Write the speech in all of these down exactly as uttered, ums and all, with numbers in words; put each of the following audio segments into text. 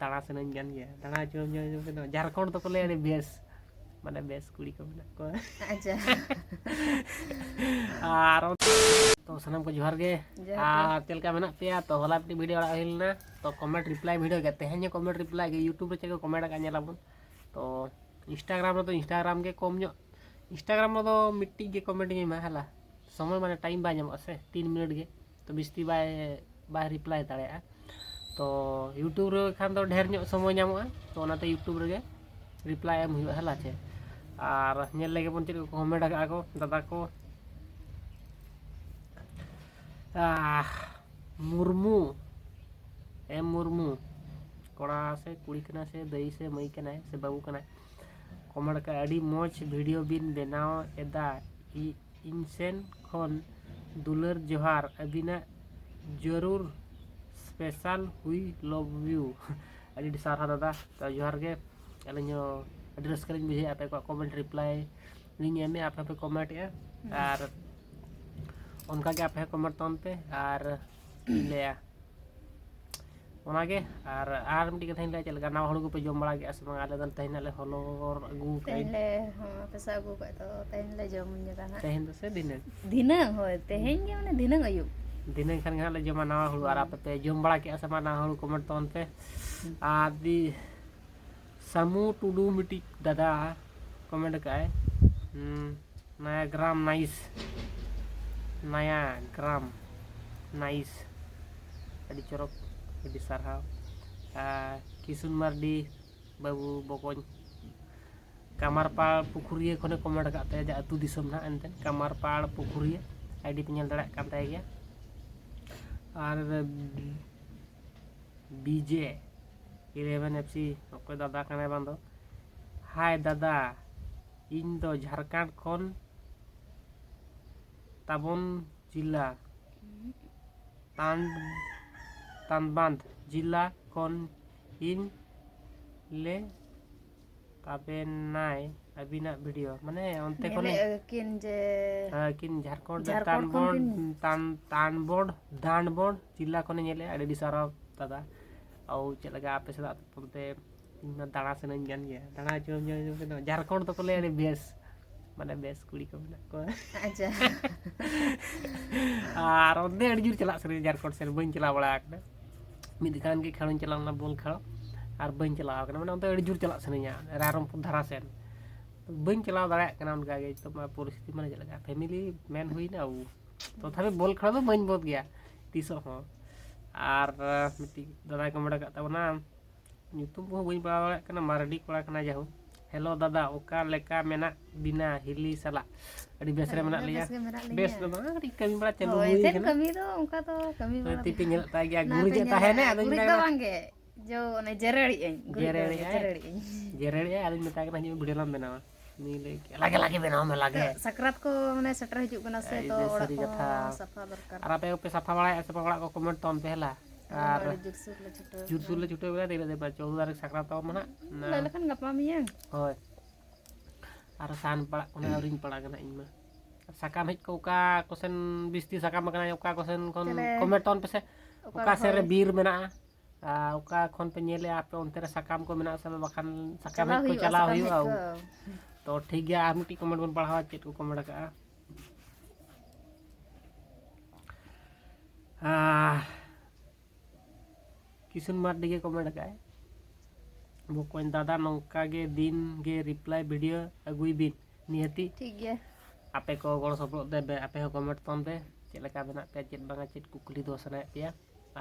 ᱫᱟᱬᱟ ᱥᱟᱱᱟᱧ ᱠᱟᱱ ᱜᱮᱭᱟ, ᱫᱟᱬᱟ ᱦᱚᱪᱚ ᱦᱚᱪᱚ ᱦᱚᱪᱚ ᱥᱟᱱᱟ᱾ ᱡᱷᱟᱲᱠᱷᱚᱸᱰ ᱫᱚᱠᱚ ᱞᱟᱹᱭᱟ ᱟᱹᱰᱤ ᱵᱮᱥ, ᱢᱟᱱᱮ ᱵᱮᱥ ᱠᱩᱲᱤ ᱠᱚ ᱢᱮᱱᱟᱜ ᱠᱚᱣᱟ᱾ ᱟᱪᱪᱷᱟ᱾ ᱟᱨ ᱛᱚ ᱥᱟᱱᱟᱢ ᱠᱚ ᱡᱚᱦᱟᱨ ᱜᱮ᱾ ᱡᱚᱦᱟᱨ ᱜᱮ᱾ ᱟᱨ ᱪᱮᱫ ᱞᱮᱠᱟ ᱢᱮᱱᱟᱜ ᱯᱮᱭᱟ? ᱛᱚ ᱦᱚᱞᱟ ᱢᱤᱫᱴᱤᱡ ᱵᱷᱤᱰᱤᱭᱳ ᱟᱲᱟᱜ ᱦᱩᱭ ᱞᱮᱱᱟ, ᱛᱚ ᱠᱚᱢᱮᱱᱴ ᱨᱤᱯᱞᱟᱭ ᱵᱷᱤᱰᱤᱭᱳ ᱜᱮ, ᱛᱮᱦᱮᱧ ᱦᱚᱸ ᱠᱚᱢᱮᱱᱴ ᱨᱤᱯᱞᱟᱭ ᱜᱮ, ᱤᱭᱩᱴᱩᱵᱽ ᱨᱮ ᱪᱮᱫ ᱠᱚ ᱠᱚᱢᱮᱱᱴ ᱟᱠᱟᱫ ᱧᱮᱞᱟᱵᱚᱱ᱾ ᱛᱚ ᱤᱱᱥᱴᱟᱜᱨᱟᱢ ᱨᱮᱫᱚ ᱤᱱᱥᱴᱟᱜᱨᱟᱢ ᱜᱮ ᱠᱚᱢ ᱧᱚᱜ, ᱤᱱᱥᱴᱟᱜᱨᱟᱢ ᱨᱮᱫᱚ ᱢᱤᱫᱴᱤᱡ ᱜᱮ ᱠᱚᱢᱮᱱᱴ ᱤᱧ ᱮᱢᱟ ᱦᱮᱞᱟ, ᱥᱚᱢᱚᱭ ᱢᱟᱱᱮ ᱴᱟᱭᱤᱢ ᱵᱟᱭ ᱧᱟᱢᱚᱜᱼᱟ ᱥᱮ, ᱛᱤᱱ ᱢᱤᱱᱤᱴ ᱜᱮ, ᱛᱚ ᱵᱤᱥᱛᱤ ᱵᱟᱭ ᱵᱟᱭ ᱨᱤᱯᱞᱟᱭ ᱫᱟᱲᱮᱭᱟᱜᱼᱟ᱾ ᱛᱚ ᱤᱭᱩᱴᱩᱵᱽ ᱨᱮ ᱠᱷᱟᱱ ᱫᱚ ᱰᱷᱮᱨ ᱧᱚᱜ ᱥᱚᱢᱚᱭ ᱧᱟᱢᱚᱜᱼᱟ, ᱛᱚ ᱚᱱᱟᱛᱮ ᱤᱭᱩᱴᱩᱵᱽ ᱨᱮᱜᱮ ᱨᱤᱯᱞᱟᱭ ᱮᱢ ᱦᱩᱭᱩᱜᱼᱟ ᱦᱮᱞᱟ ᱪᱮ᱾ ᱟᱨ ᱧᱮᱞ ᱞᱮᱜᱮ ᱵᱚᱱ ᱪᱮᱫ ᱠᱚ ᱠᱚᱢᱮᱱᱴ ᱟᱠᱟᱫᱼᱟ ᱠᱚ ᱫᱟᱫᱟ ᱠᱚ᱾ ᱟᱦ, ᱢᱩᱨᱢᱩ, ᱮᱢ ᱢᱩᱨᱢᱩ, ᱠᱚᱲᱟ ᱥᱮ ᱠᱩᱲᱤ ᱠᱟᱱᱟᱭ ᱥᱮ ᱫᱟᱹᱭ ᱥᱮ ᱢᱟᱹᱭ ᱠᱟᱱᱟᱭ ᱥᱮ ᱵᱟᱹᱵᱩ ᱠᱟᱱᱟᱭ, ᱠᱚᱢᱮᱱᱴ ᱠᱟᱜᱼᱟᱭ, "ᱟᱹᱰᱤ ᱢᱚᱡᱽ ᱵᱷᱤᱰᱤᱭᱳ ᱵᱤᱱ ᱵᱮᱱᱟᱣ ᱮᱫᱟ, ᱤ- ᱤᱧ ᱥᱮᱱ ᱠᱷᱚᱱ ᱫᱩᱞᱟᱹᱲ ᱡᱚᱦᱟᱨ, ᱟᱹᱵᱤᱱᱟᱜ ᱡᱟᱹᱨᱩᱲ ᱥᱯᱮᱥᱟᱞ ᱦᱩᱭ ᱞᱚᱵᱷ ᱭᱩ᱾" ᱟᱹᱰᱤ ᱟᱹᱰᱤ ᱥᱟᱨᱦᱟᱣ ᱫᱟᱫᱟ, ᱛᱚ ᱡᱚᱦᱟᱨ ᱜᱮ᱾ ᱟᱹᱞᱤᱧ ᱦᱚᱸ ᱟᱹᱰᱤ ᱨᱟᱹᱥᱠᱟᱹ ᱞᱤᱧ ᱵᱩᱡᱷᱟᱹᱣᱮᱫᱼᱟ ᱟᱯᱮ ᱠᱚᱣᱟᱜ ᱠᱚᱢᱮᱱᱴ ᱨᱤᱯᱞᱟᱭ ᱞᱤᱧ ᱮᱢᱮᱫᱼᱟ, ᱟᱯᱮ ᱦᱚᱸᱯᱮ ᱠᱚᱢᱮᱱᱴᱮᱫᱼᱟ᱾ ᱟᱨ ᱚᱱᱠᱟᱜᱮ ᱟᱯᱮ ᱦᱚᱸ ᱠᱚᱢᱮᱱᱴ ᱛᱟᱵᱚᱱ ᱯᱮ᱾ ᱟᱨ ᱪᱮᱫ ᱤᱧ ᱞᱟᱹᱭᱟ, ᱚᱱᱟᱜᱮ᱾ ᱟᱨ ᱟᱨ ᱢᱤᱫᱴᱤᱡ ᱠᱟᱛᱷᱟᱧ ᱞᱟᱹᱭᱟ, ᱪᱮᱫ ᱞᱮᱠᱟ ᱱᱟᱣᱟ ᱦᱩᱲᱩ ᱠᱚᱯᱮ ᱡᱚᱢ ᱵᱟᱲᱟ ᱠᱮᱫᱼᱟ ᱥᱮ ᱵᱟᱝ? ᱟᱞᱮ ᱫᱚ ᱛᱮᱦᱮᱧ ᱦᱟᱸᱜ ᱞᱮ ᱦᱚᱞᱚᱨ ᱟᱹᱜᱩ ᱠᱟᱜᱼᱟ᱾ ᱛᱮᱦᱮᱧ ᱞᱮ, ᱦᱚᱸ, ᱯᱮᱥᱟ ᱟᱹᱜᱩ ᱠᱟᱜ ᱫᱚ ᱛᱮᱦᱮᱧ ᱞᱮ ᱡᱚᱢ ᱧᱚᱜᱟ ᱦᱟᱸᱜ᱾ ᱛᱮᱦᱮᱧ ᱫᱚ ᱥᱮ ᱫᱷᱤᱱᱟᱹᱝ? ᱫᱷᱤᱱᱟᱹᱝ, ᱦᱳᱭ, ᱛᱮᱦᱮᱧ ᱜᱮ, ᱢᱟᱱᱮ ᱫᱷᱤᱱᱟᱹᱝ ᱟᱹᱭᱩᱵ᱾ ᱫᱷᱤᱱᱟᱹᱝ ᱠᱷᱟᱱ ᱜᱮ ᱦᱟᱸᱜ ᱞᱮ ᱡᱚᱢᱟ ᱱᱟᱣᱟ ᱦᱩᱲᱩ᱾ ᱟᱨ ᱟᱯᱮ ᱯᱮ ᱡᱚᱢ ᱵᱟᱲᱟ ᱠᱮᱫᱼᱟ ᱥᱮ ᱵᱟᱝ ᱱᱟᱣᱟ ᱦᱩᱲᱩ? ᱠᱚᱢᱮᱱᱴ ᱛᱟᱵᱚᱱ ᱯᱮ᱾ ᱟᱨ ᱫᱤ ᱥᱟᱢᱩ ᱴᱩᱰᱩ ᱢᱤᱫᱴᱤᱡ ᱫᱟᱫᱟ ᱠᱚᱢᱮᱱᱴ ᱠᱟᱜᱼᱟᱭ, ᱦᱩᱸ, ᱱᱟᱭᱟ ᱜᱨᱟᱢ ᱱᱟᱭᱤᱥ, ᱱᱟᱭᱟ ᱜᱨᱟᱢ ᱱᱟᱭᱤᱥ, ᱟᱹᱰᱤ ᱪᱚᱨᱚᱠ, ᱟᱹᱰᱤ ᱥᱟᱨᱦᱟᱣ᱾ ᱟᱨ ᱠᱤᱥᱩᱱ ᱢᱟᱨᱰᱤ, ᱵᱟᱹᱵᱩ ᱵᱚᱠᱚᱧ, ᱠᱟᱢᱟᱨᱯᱟᱲ ᱯᱩᱠᱷᱩᱨᱤᱭᱟᱹ ᱠᱷᱚᱱᱮ ᱠᱚᱢᱮᱱᱴ ᱟᱠᱟᱫ ᱛᱟᱭᱟ, ᱡᱮ ᱟᱹᱛᱩ ᱫᱤᱥᱚᱢ ᱱᱟᱦᱟᱜ ᱮᱱᱛᱮᱫ ᱠᱟᱢᱟᱨᱯᱟᱲ ᱯᱩᱠᱷᱩᱨᱤᱭᱟᱹ, ᱟᱭᱰᱤ ᱯᱮ ᱧᱮᱞ ᱫᱟᱲᱮᱭᱟᱜ ᱠᱟᱱ ᱛᱟᱭ ᱜᱮᱭᱟ᱾ ᱟᱨ ᱵᱤᱡᱮ ᱤᱞᱮᱵᱷᱮᱱ ᱮᱯᱷ ᱥᱤ, ᱚᱠᱚᱭ ᱫᱟᱫᱟ ᱠᱟᱱᱟᱭ ᱵᱟᱝ ᱫᱚ? ᱦᱟᱭ ᱫᱟᱫᱟ, ᱤᱧ ᱫᱚ ᱡᱷᱟᱲᱠᱷᱚᱸᱰ ᱠᱷᱚᱱ ᱛᱟᱵᱚᱱ ᱡᱤᱞᱟ, ᱛᱟᱱ ᱛᱟᱱᱵᱟᱸᱫᱷ ᱡᱤᱞᱟ ᱠᱷᱚᱱ ᱤᱧ ᱞᱮ ᱛᱟᱵᱮᱱᱟᱭ ᱟᱹᱵᱤᱱᱟᱜ ᱵᱷᱤᱰᱤᱭᱳ, ᱢᱟᱱᱮ ᱚᱱᱛᱮ ᱠᱷᱚᱱᱮ ᱧᱮᱞᱮᱫ ᱠᱤᱱ ᱡᱮ ᱦᱮᱸ, ᱠᱤᱱ ᱡᱷᱟᱲᱠᱷᱚᱸᱰ ᱨᱮ ᱡᱷᱟᱲᱠᱷᱚᱸᱰ ᱠᱷᱚᱱ ᱛᱟᱱᱵᱚᱲ ᱠᱤᱱ ᱛᱟᱱ ᱛᱟᱱᱵᱚᱲ ᱫᱷᱟᱱᱵᱚᱲ ᱡᱤᱞᱟ ᱠᱷᱚᱱᱮ ᱧᱮᱞᱮᱫᱼᱟ᱾ ᱟᱹᱰᱤ ᱟᱹᱰᱤ ᱥᱟᱨᱦᱟᱣ ᱫᱟᱫᱟ᱾ ᱟᱨ ᱪᱮᱫ ᱞᱮᱠᱟ ᱟᱯᱮ ᱥᱮᱫᱟᱜ ᱚᱱᱛᱮ? ᱤᱧ ᱢᱟ ᱫᱟᱬᱟ ᱥᱟᱱᱟᱧ ᱠᱟᱱ ᱜᱮᱭᱟ, ᱫᱟᱬᱟ ᱦᱚᱪᱚ ᱦᱚᱪᱚ ᱦᱚᱪᱚ ᱠᱟᱱᱟ᱾ ᱡᱷᱟᱲᱠᱷᱚᱸᱰ ᱫᱚᱠᱚ ᱞᱟᱹᱭᱟ ᱟᱹᱰᱤ ᱵᱮᱥ, ᱢᱟᱱᱮ ᱵᱮᱥ ᱠᱩᱲᱤ ᱠᱚ ᱢᱮᱱᱟᱜ ᱠᱚᱣᱟ᱾ ᱟᱪᱪᱷᱟ᱾ ᱟᱨ ᱚᱱᱛᱮ ᱟᱹᱰᱤ ᱡᱳᱨ ᱪᱟᱞᱟᱜ ᱥᱟᱱᱟᱧᱟ, ᱡᱷᱟᱲᱠᱷᱚᱸᱰ ᱥᱮᱫ ᱵᱟᱹᱧ ᱪᱟᱞᱟᱣ ᱵᱟᱲᱟ ᱟᱠᱟᱱᱟ᱾ ᱢᱤᱫ ᱫᱷᱟᱣ ᱜᱮ ᱠᱷᱮᱞᱳᱧ ᱪᱟᱞᱟᱣ ᱞᱮᱱᱟ, ᱵᱚᱞ ᱠᱷᱮᱞᱳ, ᱟᱨ ᱵᱟᱹᱧ ᱪᱟᱞᱟᱣ ᱟᱠᱟᱱᱟ᱾ ᱢᱟᱱᱮ ᱚᱱᱛᱮ ᱟᱹᱰᱤ ᱡᱳᱨ ᱪᱟᱞᱟᱜ ᱥᱟᱱᱟᱧᱟ, ᱨᱟᱭᱨᱚᱝᱯᱩᱨ ᱫᱷᱟᱨᱟ ᱥᱮᱫ ᱵᱟᱹᱧ ᱪᱟᱞᱟᱣ ᱫᱟᱲᱮᱭᱟᱜ ᱠᱟᱱᱟ᱾ ᱚᱱᱠᱟ ᱜᱮ ᱱᱤᱛᱚᱜ ᱢᱟ ᱯᱚᱨᱤᱥᱛᱷᱤᱛᱤ ᱢᱟᱱᱮ ᱪᱮᱫ ᱞᱮᱠᱟ, ᱯᱷᱮᱢᱤᱞᱤ ᱢᱮᱱ ᱦᱩᱭᱱᱟ, ᱩ, ᱛᱚᱛᱷᱟᱯᱤ ᱵᱚᱞ ᱠᱷᱮᱞᱳ ᱫᱚ ᱵᱟᱹᱧ ᱵᱚᱫ ᱜᱮᱭᱟ ᱛᱤᱥᱚᱜ ᱦᱚᱸ᱾ ᱟᱨ ᱟᱸ, ᱢᱤᱫᱴᱤᱡ ᱫᱟᱫᱟᱭ ᱠᱚᱢᱮᱱᱴ ᱟᱠᱟᱫ ᱛᱟᱵᱚᱱᱟ, ᱧᱩᱛᱩᱢ ᱠᱚᱦᱚᱸ ᱵᱟᱹᱧ ᱯᱟᱲᱦᱟᱣ ᱫᱟᱲᱮᱭᱟᱜ ᱠᱟᱱᱟ, ᱢᱟᱨᱰᱤ ᱠᱚᱲᱟ ᱠᱟᱱᱟᱭ ᱡᱟᱭᱦᱳᱠ᱾ ᱦᱮᱞᱳ ᱫᱟᱫᱟ, ᱚᱠᱟ ᱞᱮᱠᱟ ᱢᱮᱱᱟᱜ ᱵᱤᱱᱟ ᱦᱤᱞᱤ ᱥᱟᱞᱟᱜ? ᱟᱹᱰᱤ ᱵᱮᱥ ᱨᱮ ᱟᱹᱞᱤᱧ ᱢᱮᱱᱟᱜ ᱢᱟ ᱞᱮᱭᱟ᱾ ᱵᱮᱥ ᱜᱮ ᱢᱮᱱᱟᱜ ᱵᱮᱥ ᱞᱤᱧᱟ᱾ ᱫᱚ ᱵᱟᱝ, ᱠᱟᱹᱴᱤᱡ ᱠᱟᱹᱢᱤ ᱵᱟᱲᱟ ᱪᱟᱹᱞᱩ ᱦᱳᱭ, ᱦᱩᱭ ᱮᱱᱛᱮᱫ ᱠᱟᱱᱟ᱾ ᱠᱟᱹᱢᱤ ᱫᱚ ᱚᱱᱠᱟ ᱫᱚ ᱠᱟᱹᱢᱤ ᱵᱟᱲᱟ ᱛᱤ ᱯᱮ ᱧᱮᱞᱮᱫ ᱛᱟᱭ ᱜᱮᱭᱟ, ᱚᱱᱟ ᱜᱩᱨᱤᱡ ᱯᱮ ᱮ ᱧᱮᱞᱟ᱾ ᱛᱟᱦᱮᱱᱟ, ᱟᱫᱚᱧ ᱜᱩᱨᱤᱡ ᱢᱮᱛᱟᱭ ᱫᱚ ᱠᱟᱱᱟ, ᱵᱟᱝ ᱜᱮ, ᱡᱚ ᱚᱱᱮ ᱡᱮᱨᱮᱲᱮᱜ ᱟᱹᱧ, ᱜᱩᱨᱤᱡ ᱫᱚ ᱡᱮᱨᱮᱲᱮᱜ ᱟᱭ᱾ ᱡᱮᱨᱮᱲᱮᱜ ᱟᱹᱧ᱾ ᱡᱮᱨᱮᱲᱮᱜ ᱟᱭ, ᱟᱫᱚᱧ ᱢᱮᱛᱟᱭ ᱠᱟᱱᱟ, ᱦᱤᱡᱩᱜ ᱢᱮ, ᱵᱷᱤᱰᱤᱭᱳ ᱞᱟᱝ ᱵᱮᱱᱟᱣᱟ᱾ ᱩᱱᱤ ᱞᱟᱹᱭ ᱠᱮᱫ, "ᱞᱟᱜᱮ, ᱞᱟᱜᱮ ᱵᱮᱱᱟᱣ ᱢᱮ, ᱞᱟᱜᱮ᱾" ᱥᱟᱠᱨᱟᱛ ᱠᱚ ᱢᱟᱱᱮ ᱥᱮᱴᱮᱨ ᱦᱤᱡᱩᱜ ᱠᱟᱱᱟ ᱥᱮ, ᱮᱭ ᱛᱚ ᱡᱮ ᱚᱲᱟᱜ ᱥᱟᱹᱨᱤ ᱠᱚ ᱠᱟᱛᱷᱟ᱾ ᱥᱟᱯᱷᱟ ᱫᱚᱨᱠᱟᱨ᱾ ᱟᱨ ᱟᱯᱮ ᱠᱚᱯᱮ ᱥᱟᱯᱷᱟ ᱵᱟᱲᱟᱭᱮᱫᱼᱟ ᱥᱮ ᱵᱟᱝ ᱚᱲᱟᱜ ᱠᱚ? ᱠᱚᱢᱮᱱᱴ ᱛᱟᱵᱚᱱ ᱯᱮ ᱦᱮᱞᱟ᱾ ᱟᱞᱮ ᱢᱟ ᱟᱨ ᱟᱹᱰᱤ ᱡᱳᱨᱥᱳᱨ ᱞᱮ ᱪᱷᱩᱴᱟᱹᱣ ᱡᱳᱨᱥᱳᱨ ᱞᱮ ᱠᱟᱱᱟ᱾ ᱪᱷᱩᱴᱟᱹᱣ ᱠᱟᱱᱟ, ᱛᱤᱱᱟᱹᱜ ᱫᱤᱱ ᱵᱟᱝ, ᱪᱳᱫᱽᱫᱚ ᱛᱟᱹᱨᱤᱠᱷ ᱥᱟᱠᱨᱟᱛ ᱛᱟᱵᱚᱱ ᱢᱟ ᱦᱟᱸᱜ᱾ ᱚᱱᱟ ᱞᱟᱹᱭ ᱞᱮᱠᱷᱟᱱ ᱜᱟᱯᱟ ᱢᱮᱭᱟᱝ᱾ ᱦᱳᱭ᱾ ᱟᱨ ᱥᱟᱦᱟᱱ ᱯᱟᱲᱟᱜ ᱠᱚ ᱱᱟᱦᱟᱜ ᱟᱹᱣᱨᱤᱧ ᱯᱟᱲᱟᱜᱟ ᱱᱟᱦᱟᱜ ᱤᱧ ᱢᱟ᱾ ᱥᱟᱠᱟᱢ ᱦᱮᱡ ᱠᱚ ᱚᱠᱟ ᱠᱚᱥᱮᱱ ᱵᱤᱥᱛᱤ ᱥᱟᱠᱟᱢ ᱟᱠᱟᱱᱟ, ᱚᱠᱟ ᱠᱚᱥᱮᱱ ᱠᱷᱚᱱ ᱛᱟᱦᱞᱮ ᱠᱚᱢᱮᱱᱴ ᱛᱟᱵᱚᱱ ᱯᱮᱥᱮ, ᱚᱠᱟ ᱚᱠᱟ ᱥᱮᱱ ᱨᱮ ᱦᱳᱭ᱾ ᱵᱤᱨ ᱢᱮᱱᱟᱜᱼᱟ, ᱟᱨ ᱚᱠᱟ ᱠᱷᱚᱱ ᱯᱮ ᱧᱮᱞᱮᱜᱼᱟ ᱟᱯᱮ ᱚᱱᱛᱮ ᱨᱮ ᱥᱟᱠᱟᱢ ᱠᱚ ᱢᱮᱱᱟᱜᱼᱟ ᱥᱮ ᱵᱟᱝ, ᱵᱟᱠᱷᱟᱱ ᱥᱟᱠᱟᱢ ᱪᱟᱞᱟᱣ ᱦᱮᱡ ᱠᱚ ᱦᱩᱭᱩᱜᱼᱟ, ᱪᱟᱞᱟᱣ ᱥᱟᱠᱟᱢ ᱦᱮᱡ ᱦᱩᱭᱩᱜᱼᱟ᱾ ᱠᱚ᱾ ᱛᱚ ᱴᱷᱤᱠ ᱜᱮᱭᱟ, ᱟᱨ ᱢᱤᱫᱴᱤᱡ ᱠᱚᱢᱮᱱᱴ ᱵᱚᱱ ᱯᱟᱲᱦᱟᱣᱟ, ᱪᱮᱫ ᱠᱚ ᱠᱚᱢᱮᱱᱴ ᱟᱠᱟᱜᱼᱟ᱾ ᱟᱦ, ᱠᱤᱥᱩᱱ ᱢᱟᱨᱰᱤ ᱜᱮ ᱠᱚᱢᱮᱱᱴ ᱟᱠᱟᱫᱼᱟᱭ, ᱵᱚᱠᱚᱧ ᱫᱟᱫᱟ ᱱᱚᱝᱠᱟ ᱜᱮ ᱫᱤᱱ ᱜᱮ ᱨᱤᱯᱞᱟᱭ ᱵᱷᱤᱰᱤᱭᱳ ᱟᱹᱜᱩᱭ ᱵᱤᱱ ᱱᱤᱦᱟᱹᱛᱤ᱾ ᱴᱷᱤᱠ ᱜᱮᱭᱟ᱾ ᱟᱯᱮ ᱠᱚ ᱜᱚᱲᱚ ᱥᱚᱯᱚᱦᱚᱫ ᱛᱮ ᱵᱮ-, ᱟᱯᱮ ᱦᱚᱸ ᱠᱚᱢᱮᱱᱴ ᱛᱟᱵᱚᱱ ᱯᱮ, ᱪᱮᱫ ᱞᱮᱠᱟ ᱢᱮᱱᱟᱜ ᱯᱮᱭᱟ, ᱪᱮᱫ ᱵᱟᱝᱟ, ᱪᱮᱫ ᱠᱩᱠᱞᱤ ᱫᱚᱦᱚ ᱥᱟᱱᱟᱭᱮᱫ ᱯᱮᱭᱟ᱾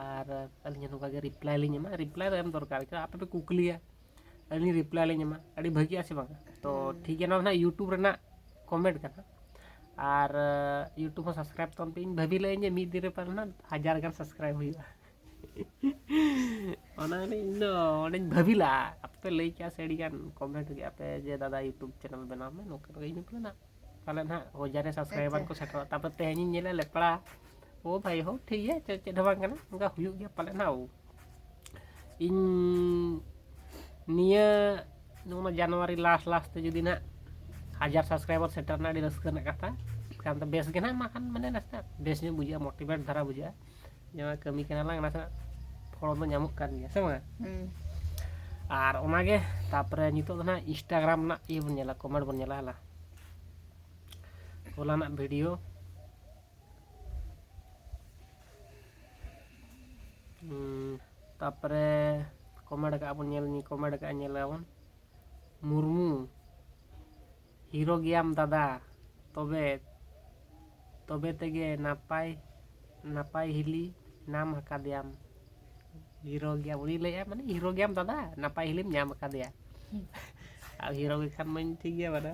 ᱟᱨ ᱟᱹᱞᱤᱧ ᱦᱚᱸ ᱱᱚᱝᱠᱟ ᱜᱮ ᱨᱤᱯᱞᱟᱭ ᱞᱤᱧ ᱮᱢᱟ᱾ ᱨᱤᱯᱞᱟᱭ ᱫᱚ ᱮᱢ ᱫᱚᱨᱠᱟᱨ, ᱪᱮᱫᱟᱜ ᱟᱯᱮ ᱯᱮ ᱠᱩᱠᱞᱤᱭᱟ, ᱟᱹᱞᱤᱧ ᱨᱤᱯᱞᱟᱭ ᱞᱤᱧ ᱮᱢᱟ, ᱟᱹᱰᱤ ᱵᱷᱟᱹᱜᱤᱜᱼᱟ ᱥᱮ ᱵᱟᱝᱟ? ᱛᱚ ᱦᱩᱸ᱾ ᱴᱷᱤᱠ ᱜᱮᱭᱟ, ᱱᱚᱣᱟ ᱫᱚ ᱱᱟᱦᱟᱜ YouTube ᱨᱮᱱᱟᱜ ᱠᱚᱢᱮᱱᱴ ᱠᱟᱱᱟ᱾ ᱟᱨ YouTube ᱦᱚᱸ ᱥᱟᱵᱥᱠᱨᱟᱭᱤᱵ ᱛᱟᱵᱚᱱ ᱯᱮ᱾ ᱤᱧ ᱵᱷᱟᱹᱵᱤ ᱞᱮᱫᱟᱹᱧ ᱡᱮ ᱢᱤᱫ ᱫᱤᱱ ᱨᱮ ᱯᱟᱞᱮ ᱱᱟᱦᱟᱜ ᱦᱟᱡᱟᱨ ᱜᱟᱱ ᱥᱟᱵᱥᱠᱨᱟᱭᱤᱵ ᱦᱩᱭᱩᱜᱼᱟ᱾ ᱚᱱᱟ ᱜᱮ ᱤᱧ ᱫᱚ ᱚᱸᱰᱮᱧ ᱵᱷᱟᱹᱵᱤ ᱞᱟᱜᱼᱟ᱾ ᱟᱯᱮ ᱯᱮ ᱞᱟᱹᱭ ᱠᱮᱜᱼᱟ ᱥᱮ ᱟᱹᱰᱤ ᱜᱟᱱ ᱠᱚᱢᱮᱱᱴ ᱠᱮᱜᱼᱟ ᱯᱮ ᱡᱮ, "ᱫᱟᱫᱟ, YouTube ᱪᱮᱱᱮᱞ ᱵᱮᱱᱟᱣ ᱢᱮ", ᱱᱚᱝᱠᱟ ᱱᱚᱝᱠᱟ᱾ ᱤᱧ ᱫᱚ ᱯᱟᱞᱮ ᱱᱟᱦᱟᱜ, ᱯᱟᱞᱮ ᱱᱟᱦᱟᱜ ᱦᱟᱡᱟᱨ ᱨᱮ ᱥᱟᱵᱥᱠᱨᱟᱭᱵᱟᱨ ᱟᱪᱪᱷᱟ᱾ ᱠᱚ ᱥᱮᱴᱮᱨᱚᱜᱼᱟ᱾ ᱛᱟᱨᱯᱚᱨ ᱛᱮᱦᱮᱧᱤᱧ ᱧᱮᱞᱟ ᱞᱮᱯᱲᱟ᱾ ᱳ ᱵᱷᱟᱭ ᱦᱳ, ᱴᱷᱤᱠ ᱜᱮᱭᱟ, ᱪᱮᱫ, ᱪᱮᱫ ᱦᱚᱸ ᱵᱟᱝ ᱠᱟᱱᱟ, ᱚᱱᱠᱟ ᱦᱩᱭᱩᱜ ᱜᱮᱭᱟ ᱯᱟᱞᱮ ᱱᱟᱦᱟᱜ᱾ ᱳ, ᱤᱧ ᱱᱤᱭᱟᱹ ᱱᱚᱜᱼᱚ ᱱᱚᱣᱟ ᱡᱟᱱᱩᱣᱟᱨᱤ ᱞᱟᱥᱴ ᱞᱟᱥᱴ ᱛᱮ ᱡᱩᱫᱤ ᱱᱟᱦᱟᱜ ᱦᱟᱡᱟᱨ ᱥᱟᱵᱥᱠᱨᱟᱭᱵᱟᱨ ᱥᱮᱴᱮᱨ ᱨᱮᱱᱟᱜ ᱟᱹᱰᱤ ᱨᱟᱹᱥᱠᱟᱹ ᱨᱮᱱᱟᱜ ᱠᱟᱛᱷᱟ᱾ ᱮᱱᱠᱷᱟᱱ ᱫᱚ ᱵᱮᱥ ᱜᱮ ᱱᱟᱦᱟᱜ, ᱮᱢᱟ ᱠᱷᱟᱱ ᱢᱟᱱᱮ ᱱᱟᱥᱮᱱᱟᱜ ᱵᱮᱥ ᱧᱚᱜ ᱵᱩᱡᱷᱟᱹᱜᱼᱟ, ᱢᱳᱴᱤᱵᱷᱮᱴ ᱫᱷᱟᱨᱟ ᱵᱩᱡᱷᱟᱹᱜᱼᱟ᱾ ᱡᱮ ᱱᱚᱣᱟ ᱠᱟᱹᱢᱤ ᱠᱟᱱᱟ ᱞᱟᱝ, ᱱᱟᱥᱮᱱᱟᱜ ᱜᱚᱲᱚ ᱫᱚ ᱧᱟᱢᱚᱜ ᱠᱟᱱ ᱜᱮᱭᱟ, ᱥᱮ ᱵᱟᱝ? ᱦᱩᱸ᱾ ᱟᱨ ᱚᱱᱟᱜᱮ ᱛᱟᱨᱯᱚᱨᱮ ᱱᱤᱛᱚᱜ ᱫᱚ ᱱᱟᱦᱟᱜ Instagram ᱨᱮᱱᱟᱜ ᱤᱭᱟᱹ ᱵᱚᱱ ᱧᱮᱞᱟ, ᱠᱚᱢᱮᱱᱴ ᱵᱚᱱ ᱧᱮᱞᱟ, ᱦᱮᱞᱟ᱾ ᱦᱚᱞᱟᱱᱟᱜ ᱵᱷᱤᱰᱤᱭᱳ᱾ ᱦᱩᱸ, ᱛᱟᱨᱯᱚᱨᱮ ᱠᱚᱢᱮᱱᱴ ᱟᱠᱟᱫ ᱵᱚᱱ, ᱧᱮᱞ, ᱠᱚᱢᱮᱱᱴ ᱟᱠᱟᱫ ᱧᱮᱞ ᱟᱵᱚᱱ᱾ ᱢᱩᱨᱢᱩ, ᱦᱤᱨᱳ ᱜᱮᱭᱟᱢ ᱫᱟᱫᱟ, ᱛᱚᱵᱮ, ᱛᱚᱵᱮ ᱛᱮᱜᱮ ᱱᱟᱯᱟᱭ, ᱱᱟᱯᱟᱭ ᱦᱤᱞᱤ ᱧᱟᱢ ᱟᱠᱟᱫᱮᱭᱟᱢ᱾ ᱦᱤᱨᱳ ᱜᱮᱭᱟᱢ, ᱩᱱᱤ ᱞᱟᱹᱭᱮᱫᱼᱟ, ᱢᱟᱱᱮ, ᱦᱤᱨᱳ ᱜᱮᱭᱟᱢ ᱫᱟᱫᱟ, ᱱᱟᱯᱟᱭ ᱦᱤᱞᱤᱢ ᱧᱟᱢ ᱟᱠᱟᱫᱮᱭᱟ᱾ ᱟᱨ ᱦᱤᱨᱳ ᱜᱮ ᱠᱷᱟᱱ ᱢᱟᱧ ᱴᱷᱤᱠ ᱜᱮᱭᱟ ᱵᱟᱫᱟ᱾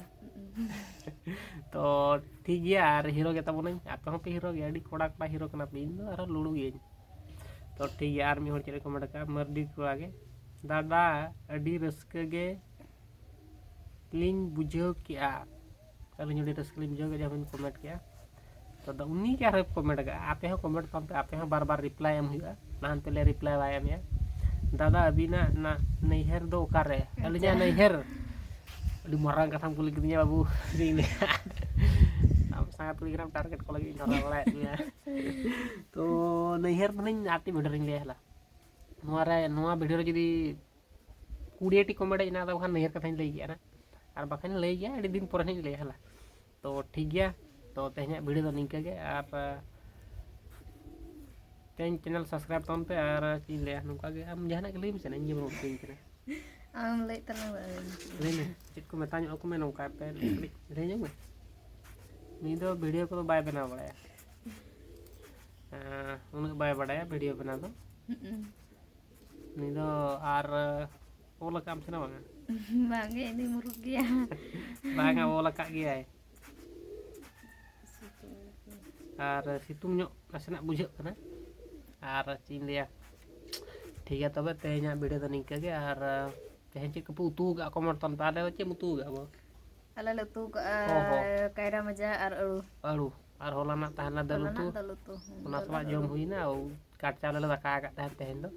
ᱛᱚ ᱴᱷᱤᱠ ᱜᱮᱭᱟ, ᱟᱨ ᱦᱤᱨᱳ ᱜᱮ ᱛᱟᱵᱚᱱᱟᱹᱧ, ᱟᱯᱮ ᱦᱚᱸᱯᱮ ᱦᱤᱨᱳ ᱜᱮᱭᱟ, ᱟᱹᱰᱤ ᱠᱚᱲᱟ ᱠᱚᱲᱟ ᱦᱤᱨᱳ ᱠᱟᱱᱟ ᱯᱮ, ᱤᱧ ᱫᱚ ᱟᱨᱦᱚᱸ ᱞᱩᱲᱩ ᱜᱤᱭᱟᱹᱧ᱾ ᱛᱚ ᱴᱷᱤᱠ ᱜᱮᱭᱟ, ᱟᱨ ᱢᱤᱫ ᱦᱚᱲ ᱪᱮᱫ ᱮ ᱠᱚᱢᱮᱱᱴ ᱟᱠᱟᱫᱼᱟ, ᱢᱟᱹᱨᱰᱤ ᱠᱚᱲᱟ ᱜᱮ, ᱫᱟᱫᱟ ᱟᱹᱰᱤ ᱨᱟᱹᱥᱠᱟᱹ ᱜᱮ ᱞᱤᱧ ᱵᱩᱡᱷᱟᱹᱣ ᱠᱮᱜᱼᱟ᱾ ᱟᱹᱞᱤᱧ ᱟᱹᱰᱤ ᱨᱟᱹᱥᱠᱟᱹ ᱞᱤᱧ ᱵᱩᱡᱷᱟᱹᱣ ᱠᱮᱫᱟ ᱡᱟᱦᱟᱸ ᱵᱤᱱ ᱠᱚᱢᱮᱱᱴ ᱠᱮᱜᱼᱟ᱾ ᱛᱚ ᱟᱫᱚ ᱩᱱᱤ ᱜᱮ ᱟᱨᱦᱚᱸᱭ ᱠᱚᱢᱮᱱᱴ ᱟᱠᱟᱫᱼᱟ, ᱟᱯᱮ ᱦᱚᱸ ᱠᱚᱢᱮᱱᱴ ᱛᱟᱵᱚᱱ ᱯᱮ, ᱟᱯᱮ ᱦᱚᱸ ᱵᱟᱨ ᱵᱟᱨ ᱨᱤᱯᱞᱟᱭ ᱮᱢ ᱦᱩᱭᱩᱜᱼᱟ, ᱱᱟᱦᱟᱱ ᱛᱮ ᱞᱮ ᱨᱤᱯᱞᱟᱭ ᱵᱟᱭ ᱮᱢᱮᱜᱼᱟ᱾ ᱫᱟᱫᱟ ᱟᱹᱵᱤᱱᱟᱜ ᱱᱟ-, ᱱᱟᱹᱭᱦᱟᱹᱨ ᱫᱚ ᱚᱠᱟᱨᱮ? ᱟᱹᱞᱤᱧᱟᱜ ᱟᱪᱪᱷᱟ᱾ ᱱᱟᱹᱭᱦᱟᱹᱨ? ᱟᱹᱰᱤ ᱢᱟᱨᱟᱝ ᱠᱟᱛᱷᱟᱢ ᱠᱩᱞᱤ ᱠᱤᱫᱤᱧᱟ ᱵᱟᱹᱵᱩ᱾ ᱟᱢ ᱥᱟᱸᱜᱟᱛ ᱠᱩᱲᱤ ᱜᱤᱫᱽᱨᱟᱹᱢ ᱴᱟᱨᱜᱮᱴ ᱠᱚ ᱞᱟᱹᱜᱤᱫ ᱤᱧ ᱦᱚᱨᱦᱚ ᱵᱟᱲᱟᱭᱮᱫ ᱢᱮᱭᱟ᱾ ᱛᱚ ᱱᱟᱹᱭᱦᱟᱹᱨ ᱫᱚ ᱱᱟᱦᱟᱧ ᱟᱨ ᱴᱤ ᱵᱷᱤᱰᱤᱭᱳ ᱨᱤᱧ ᱞᱟᱹᱭᱟ ᱦᱮᱞᱟ᱾ ᱱᱚᱣᱟ ᱨᱮ, ᱱᱚᱣᱟ ᱵᱷᱤᱰᱤᱭᱳ ᱨᱮ ᱡᱩᱫᱤ ᱠᱩᱲᱤ ᱴᱤ ᱠᱚᱢᱮᱱᱴ ᱦᱮᱡ ᱮᱱᱟ, ᱟᱫᱚ ᱵᱟᱠᱷᱟᱱ ᱱᱟᱹᱭᱦᱟᱹᱨ ᱠᱟᱛᱷᱟᱧ ᱞᱟᱹᱭ ᱜᱮᱭᱟ ᱱᱟᱜ, ᱟᱨ ᱵᱟᱠᱷᱟᱱ ᱞᱟᱹᱭ ᱜᱮᱭᱟ, ᱟᱹᱰᱤ ᱫᱤᱱ ᱯᱚᱨᱮ ᱦᱟᱸᱜ ᱤᱧ ᱞᱟᱹᱭᱟ ᱦᱮᱞᱟ᱾ ᱛᱚ ᱴᱷᱤᱠ ᱜᱮᱭᱟ, ᱛᱚ ᱛᱮᱦᱮᱧᱟᱜ ᱵᱷᱤᱰᱤᱭᱳ ᱫᱚ ᱱᱤᱝᱠᱟᱹ ᱜᱮ, ᱟᱨ ᱛᱮᱦᱮᱧ ᱪᱮᱱᱮᱞ ᱥᱟᱵᱥᱠᱨᱟᱭᱤᱵ ᱛᱟᱵᱚᱱ ᱯᱮ, ᱟᱨ ᱪᱮᱫ ᱤᱧ ᱞᱟᱹᱭᱟ, ᱱᱚᱝᱠᱟ ᱜᱮ ᱟᱢ ᱡᱟᱦᱟᱱᱟᱜ ᱜᱮ ᱞᱟᱹᱭ ᱢᱮᱥᱮ, ᱤᱧ ᱜᱮ ᱵᱟᱹᱧ ᱠᱟᱱᱟ᱾ ᱟᱢ ᱞᱟᱹᱭ ᱛᱟᱞᱟᱝ ᱢᱮ᱾ ᱞᱟᱹᱭ ᱢᱮ, ᱪᱮᱫ ᱠᱚ ᱢᱮᱛᱟ ᱧᱚᱜ ᱟᱠᱚ ᱢᱮ, ᱱᱚᱝᱠᱟ ᱯᱮ ᱠᱟᱹᱴᱤᱡ ᱞᱟᱹᱭ ᱧᱚᱜ ᱢᱮ᱾ ᱱᱩᱭ ᱫᱚ ᱵᱷᱤᱰᱤᱭᱳ ᱠᱚᱫᱚ ᱵᱟᱭ ᱵᱮᱱᱟᱣ ᱵᱟᱲᱟᱭᱟ᱾ ᱦᱮᱸ, ᱩᱱᱟᱹᱜ ᱵᱟᱭ ᱵᱟᱰᱟᱭᱟ ᱵᱷᱤᱰᱤᱭᱳ ᱵᱮᱱᱟᱣ ᱫᱚ᱾ ᱦᱩᱸ᱾ ᱱᱩᱭ ᱫᱚ ᱟᱨ ᱚᱞ ᱟᱠᱟᱫ ᱟᱢ ᱥᱮ ᱵᱟᱝᱟ? ᱵᱟᱝᱜᱮ, ᱤᱧ ᱫᱚᱧ ᱢᱩᱨᱩᱠ ᱜᱮᱭᱟ᱾ ᱵᱟᱝᱟ, ᱚᱞ ᱟᱠᱟᱫ ᱜᱮᱭᱟᱭ᱾ ᱟᱨ ᱥᱤᱛᱩᱝ ᱧᱚᱜ ᱱᱟᱥᱮᱱᱟᱜ ᱵᱩᱡᱷᱟᱹᱜ ᱠᱟᱱᱟ᱾ ᱟᱨ ᱪᱮᱫ ᱤᱧ ᱞᱟᱹᱭᱟ, ᱴᱷᱤᱠ ᱜᱮᱭᱟ, ᱛᱚᱵᱮ ᱛᱮᱦᱮᱧᱟᱜ ᱵᱷᱤᱰᱤᱭᱳ ᱫᱚ ᱱᱤᱝᱠᱟᱹ ᱜᱮ᱾ ᱟᱨ ᱛᱮᱦᱮᱧ ᱪᱮᱫ ᱠᱚᱯᱮ ᱩᱛᱩ ᱟᱠᱟᱫᱼᱟ? ᱠᱚᱢᱮᱱᱴ ᱛᱟᱵᱚᱱ ᱯᱮ᱾ ᱟᱞᱮ ᱫᱚ ᱪᱮᱫ ᱮᱢ ᱩᱛᱩ ᱟᱠᱟᱫᱼᱟ ᱵᱚ? ᱟᱞᱮ ᱞᱮ ᱩᱛᱩ ᱠᱟᱜᱼᱟ ᱦᱚᱸ, ᱦᱚᱸ᱾ ᱠᱟᱭᱨᱟ ᱵᱷᱟᱡᱟ ᱟᱨ ᱟᱹᱲᱩ᱾ ᱟᱹᱲᱩ᱾ ᱟᱨ ᱦᱚᱞᱟᱱᱟᱜ ᱛᱟᱦᱮᱸ ᱞᱮᱱᱟ ᱫᱟᱹᱞ ᱦᱚᱞᱟᱱᱟᱜ ᱩᱛᱩ᱾ ᱫᱟᱹᱞ ᱩᱛᱩ, ᱦᱩᱸ, ᱚᱱᱟ ᱫᱟᱹᱞ ᱥᱟᱞᱟᱜ ᱟᱨ ᱡᱚᱢ ᱟᱹᱲᱩ᱾ ᱦᱩᱭᱱᱟ᱾ ᱳ, ᱠᱟᱴ ᱪᱟᱣᱞᱮ ᱞᱮ ᱫᱟᱠᱟ ᱟᱠᱟᱫ ᱛᱟᱦᱮᱸᱫ ᱛᱮᱦᱮᱧ ᱫᱚ᱾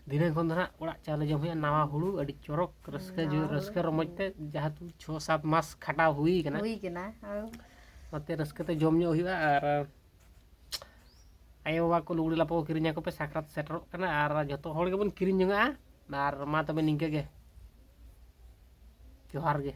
ᱫᱷᱤᱱᱟᱹᱝ ᱠᱷᱚᱱ ᱫᱚ ᱦᱟᱸᱜ ᱚᱲᱟᱜ ᱪᱟᱣᱞᱮ ᱡᱚᱢ ᱦᱩᱭᱩᱜᱼᱟ, ᱱᱟᱣᱟ ᱦᱩᱲᱩ, ᱟᱹᱰᱤ ᱪᱚᱨᱚᱠ ᱨᱟᱹᱥᱠᱟᱹ ᱱᱟᱣᱟ ᱡᱚ-, ᱦᱩᱲᱩ᱾ ᱨᱟᱹᱥᱠᱟᱹ ᱨᱚᱢᱚᱡᱽ ᱛᱮ ᱡᱮᱦᱮᱛᱩ ᱪᱷᱚ ᱥᱟᱛ ᱢᱟᱥ ᱠᱷᱟᱴᱟᱣ ᱦᱩᱭ ᱠᱟᱱᱟ᱾ ᱦᱩᱭ ᱠᱟᱱᱟ, ᱦᱳᱭ᱾ ᱚᱱᱟᱛᱮ ᱨᱟᱹᱥᱠᱟᱹ ᱛᱮ ᱡᱚᱢ ᱧᱚᱜ ᱦᱩᱭᱩᱜᱼᱟ᱾ ᱟᱨ ᱟᱭᱳᱼᱵᱟᱵᱟ ᱠᱚ ᱞᱩᱜᱽᱲᱤ ᱞᱟᱯᱚ ᱠᱚ ᱠᱤᱨᱤᱧ ᱟᱠᱚ ᱯᱮ, ᱥᱟᱠᱨᱟᱛ ᱥᱮᱴᱮᱨᱚᱜ ᱠᱟᱱᱟ ᱟᱨ ᱡᱚᱛᱚ ᱦᱚᱲ ᱜᱮᱵᱚᱱ ᱠᱤᱨᱤᱧ ᱡᱚᱝᱟᱜᱼᱟ᱾ ᱟᱨ ᱢᱟ ᱛᱚᱵᱮ ᱱᱤᱝᱠᱟᱹ ᱜᱮ, ᱡᱚᱦᱟᱨ ᱜᱮ᱾